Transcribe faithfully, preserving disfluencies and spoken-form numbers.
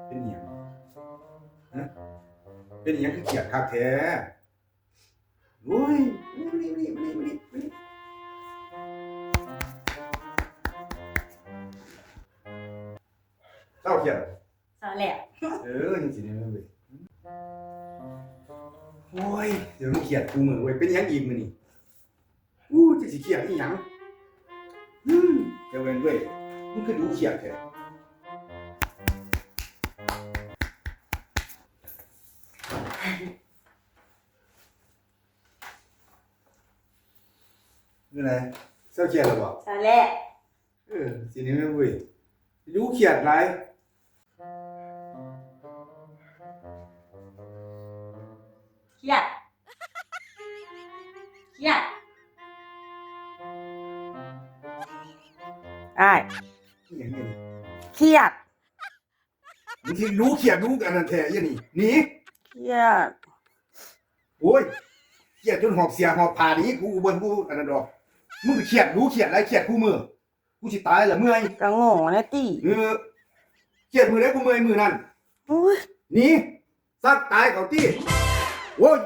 เป็นหยัง ฮะ เป็นหยังคือเครียดคักแท้ โอ้ย มานี่ มานี่ มานี่ มานี่ มานี่ เศร้าเครียด เศร้าแล้ว เออ จังสิเนี่ยเว้ย โอ้ย เดี๋ยวมึงเครียดกูมื้อเว้ย เป็นหยังอีกมื้อนี้ อู้ จักสิเครียดอีหยัง อืม เจ้าเวรเว้ย มึงคือดูเครียดแท้ นี่ไง เศร้าเครียดแล้วบ่ เศร้าแล้ว เออ สินี่แม่นเว้ย ดูเครียดหลาย เครียด เครียด อ้าย อีหยังนี่ เครียด มึงสิดูเครียดดูอันนั้นแท้ อีหยังนี่ หนี เครียด โอ้ย เครียดจนหอบเสื้อหอบผ้าหนี กู กูบ่ กูอันนั้นดอก มึงเครียดดูเครียดหลาย เครียดกูมื้อ กูสิตายละเมื่อย ก็โง่นะติ เออ เครียดมื้อใดกูเมื่อยมื้อนั้น โอ้ย หนี สักตายเขาติ โอ้ย